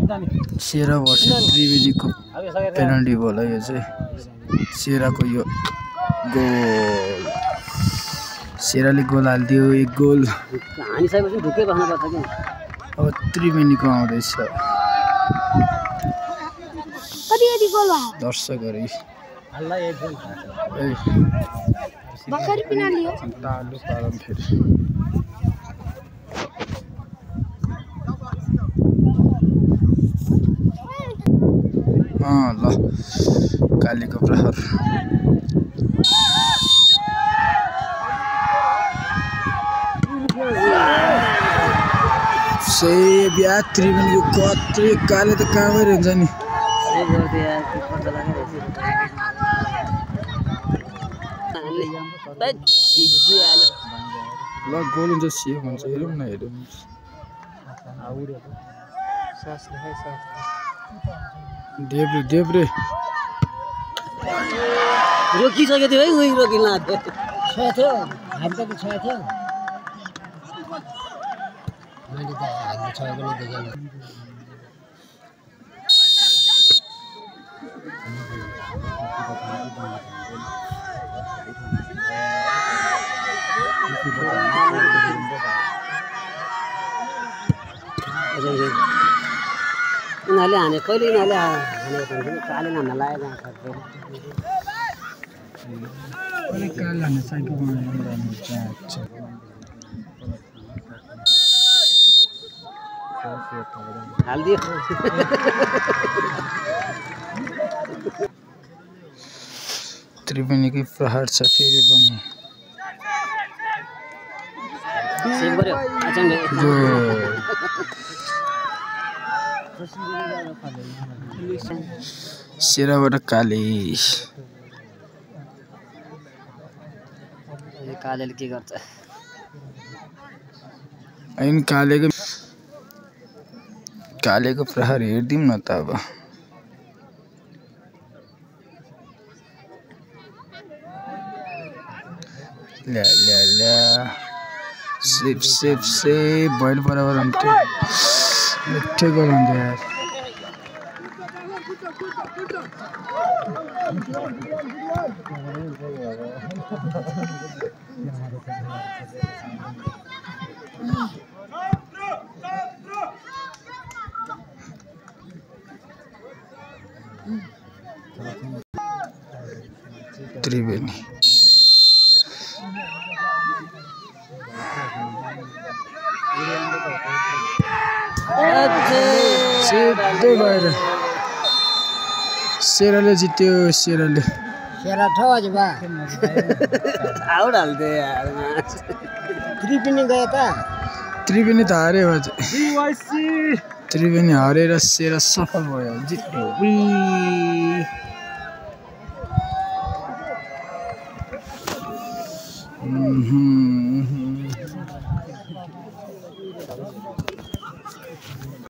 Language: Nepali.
सेरा वर्सेस त्रिवेणीको पेनल्टी भयो यो चाहिँ सेराको यो गोल सेराले गोल हाल्दियो एक गोल हानिसकेपछि ढुक्कै बस्नुपर्छ कि अब त्रिवेणीको आउँदैछ कति कति गोल भयो दर्शकहरु हल्ला एक गोल बकरी पेनल्टी हो तालु पारम फेरि ल कालीको प्रहार सेब या त्रिवेणीको कत्रै काले त कामै रहन्छ नि ल गोल हुन्छ सेब हुन्छ हेरौँ न हेरौँ देब्रे देब्रे रोकिसक्यो थियो है उही रोकिन थियो हामी त छ थियो मैले त हामी छ पनि देखेन यिनीहरूले हाने कहिले यिनीहरूले हानेको काले हान्न लागेको काले हाने साइकल हालिदियो त्रिवेणीकै प्रहार छ फेरि पनि सेराबाट काले कालेले के गर्छ होइन कालेको प्रहार हेर्दिउँ न त अब ल्या ल्या ल्या सेप सेप सेप भइल बराबर हुन्थ्यो मिठो गोल हुन्थ्यो यार त्रिवेणी भएर सेराले जित्यो सेराले सेरा ठज बा आउट हाल्दे यार त्रिवेणी गयो त त्रिवेणी त हार्यो अझ त्रिवेणी हारेर सेरा सफल भयो जित्यो